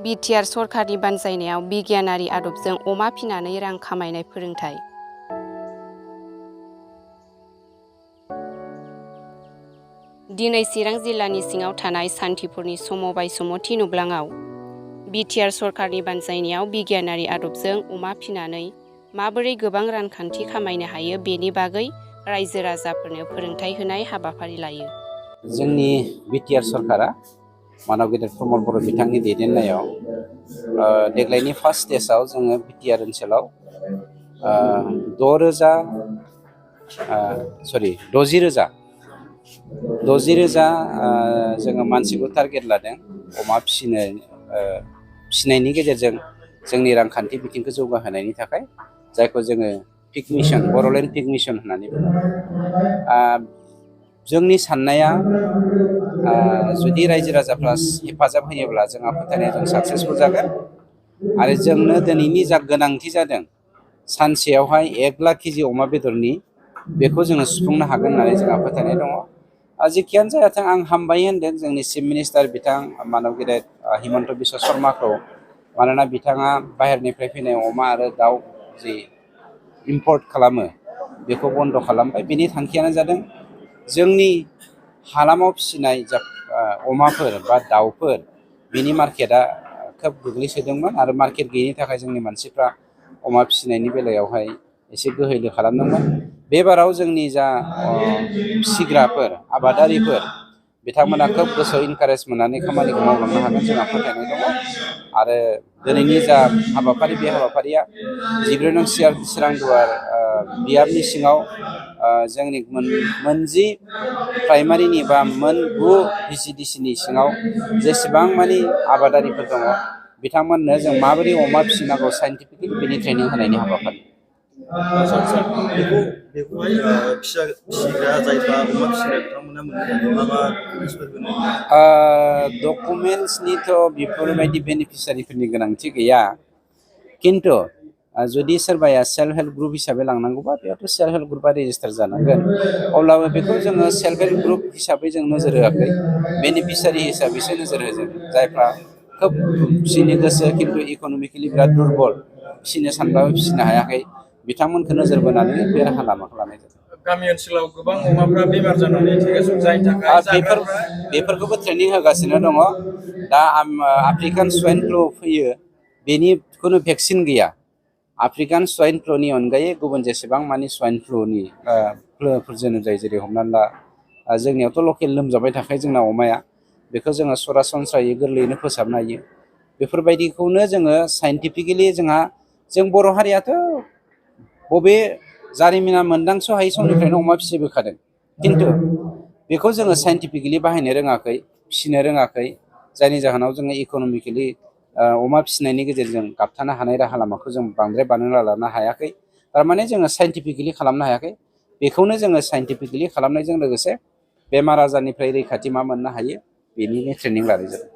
BTR सरकारनि बानजायनायाव बिगियानारि आदबजों अमा फिनानै रां खामायनाय फोरोंथाय। दिनै चिरां जिल्लानि सिङाव थानाय सान्थिपुरनि समबाय समथि नुब्लाङाव बिटिआर सरकारनि बानजायनायाव बिगियानारि आदबजों अमा फिनानै माबोरै गोबां रांखान्थि खामायनो हायो बेनि बागै रायजो राजाफोरनो फोरोंथाय होनाय हाबाफारि लायो। जोंनि बिटिआर सरकारा मानव गेदेर प्रमद बर' बिथांनि दैदेननायाव देग्लायनि फार्स्ट स्टेजाव जोङो बिटिआर ओनसोलाव 60,000 जोङो मानसिखौ टारगेट लादों अमा फिसिनायनि गेजेरजों जोंनि रांखान्थि बिथिंखौ जौगाहोनायनि थाखाय, जायखौ जोङो pig mission, Boroland pig mission होननानै बुङो। जोंनि साननाया जुदि रायजो राजाफ्रा हेफाजाब होयोब्ला जोंहा फोथायनाय जों साक्सेसफुल जागोन आरो जोंनो दिनैनि जा गोनांथि जादों सानसेयावहाय 1 लाख केजि अमा बेदरनि बेखौ जोङो सुफुंनो हागोन होननानै जोंहा फोथायनाय दङ। जेखियानो जायाथों आं हामबाय होनदों जोंनि चिफ मिनिस्टार बिथां मानव गेदेर हिमन्त बिश्व शर्माखौ, मानोना बिथाङा बाहेरनिफ्राय फैनाय अमा आरो दाउ जि इम्पर्ट खालामो बेखौ बन्द' खालामबाय। बिनि थांखियानो जादों जोंनि हालामाव फिसिनाय जा अमाफोर बा दाउफोर बिनि मार्केटआ खोब गोग्लैसोदोंमोन आरो मार्केट गैयिनि थाखाय जोंनि मानसिफ्रा अमा फिसिनायनि बेलायावहाय एसे गोहैलो खालामदोंमोन। बे बाराव जोंनि जा फिसिग्राफोर आबादारिफोर बिथांमोना खोब गोसोआव इनकारेज मोननानै खामानिखौ मावलांनो हागोन जोंहा फोथायनाय दङ। आरो दिनैनि जा हाबाफारि बे हाबाफारिया 14 नं चिरां दुवार बियाबनि सिङाव जोंनि मोनजि प्राइमारिनि बा 9 VCDCनि सिङाव जेसेबां मानि आबादारिफोर दङ बिथांमोननो जों माबोरै अमा फिसिनांगौ साइन्टिफिकेलि बेनि ट्रेनिं होनायनि हाबाफारि। बेखौहाय फिसिग्रा जायफ्रा अमा फिसिग्रा बिथांमोना मोननो थाखाय मा डकुमेन्ट्सफोर होनो? डकुमेन्ट्सनिथ' बेफोरबायदि बेनिफिसियारिफोरनि गोनांथि गैया, खिन्थु जुदि सोरबाया सेल्फ हेल्प ग्रुप हिसाबै लांनांगौबा बेयावथ' सेल्फ हेल्प ग्रुपआ रेजिस्टार जानांगोन। अब्लाबो बेखौ जोङो सेल्फ हेल्प ग्रुप हिसाबै जों नोजोर होआखै, बेनिफिसियारि हिसाबैसो नोजोर होदों। जायफ्रा खोब फिसिनो गोसो खिन्थु इक'नमिकेलि बिराद दुरबल, फिसिनो सानबाबो फिसिनो हायाखै, बिथांमोनखौ नोजोर बोनानै बे राहा लामाखौ लानाय जादों। गामि ओनसोलाव गोबां अमाफ्रा बेमार जानानै थैगासिनो, जायनि थाखाय बेफोरखौबो ट्रेनिं होगासिनो दङ। दा आफ्रिकान स्वाइन फ्लु फैयो, बेनि खुनु भेक्सिन गैया। आफ्रिकान स्वाइन फ्लुनि अनगायै गुबुन जेसेबां मानि स्वाइन फ्लुनि फ्लुफोर जोनोम जायो, जेरै हमनानै ला जोंनियावथ' लकेल लोमजाबाय थाखायो जोंना अमाया, बेखौ जोङो सरासनस्रायै गोरलैयैनो फोसाबनो हायो। बेफोरबायदिखौनो जोङो साइन्टिफिकेलि जों बर' हारियाथ' बबे जारिमिना मोनदांस' हायै समनिफ्रायनो अमा फिसिबोखादों, खिन्थु बेखौ जोङो साइन्टिफिकेलि बाहायनो रोङाखै, फिसिनो रोङाखै, जायनि जाहोनाव जोङो इक'नमिकेलि अमा फिसिनायनि गेजेरजों गाबथानो हानाय राहा लामाखौ जों बांद्राय बानायना लानो हायाखै। थारमाने जोङो साइन्टिफिकेलि खालामनो हायाखै। बेखौनो जोङो साइन्टिफिकेलि खालामनायजों लोगोसे बेमार आजारनिफ्राय रैखाथि मा मोननो हायो बेनिनो ट्रेनिं लानाय जादों।